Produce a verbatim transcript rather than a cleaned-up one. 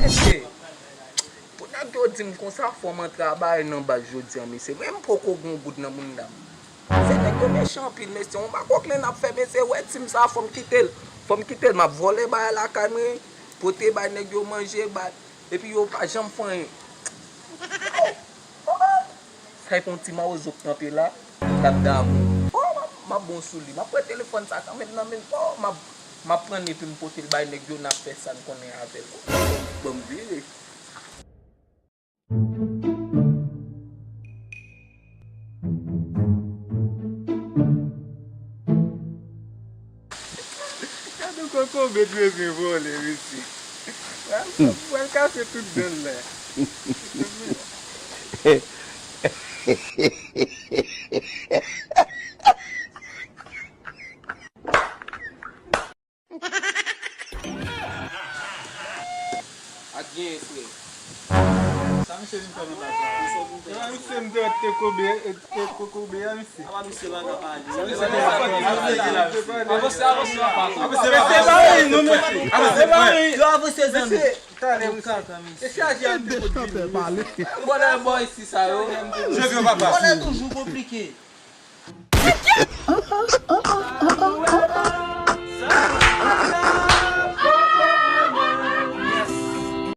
Mesye, pou nèg yo di m konsa, fò m antre a bagay nan baz jodi a, mesye. Men m poko gen yon goud nan mouda m. Se nèg yo mechan anpil, mesye. Yon makòk len ap fè, mesye. Wè, ti m sa, fò m kite l. Fò m kite l. M ap vòlè bagay lakay mwen, pote bay nèg yo manje, bay. Epi yo pa janm fè anyen. Sa e pou yon ti mawozo k kanpe la, k ap damou. Oh, m ap, m ap bon sou li. M ap pran telefòn sa kanmenm nan men l. Oh, m ap, m ap pran l epi m pote l bay nèg yo, n ap fè sa n konnen avè l. Ban m vire. Gade kokobe dwe vin vole, mesye. Pral kase tout dan l la. Ak genyen, frè. Sa misye vin fè nan baz la? Sa misye vin fè? Ewa, misye m te wè te kobe, te kokobe a, misye. Apa misye pa ka pale? Avanse, avanse, papa. Mesye, pa ri, non, mesye. Avanse, pa ri. Yo avanse, zanmi. Mesye, talè, mesye. Mesye, aji a te kote vini, mesye. Bòlè bò isi sa yo. Je viens, papa. Bòlè toujou konplike.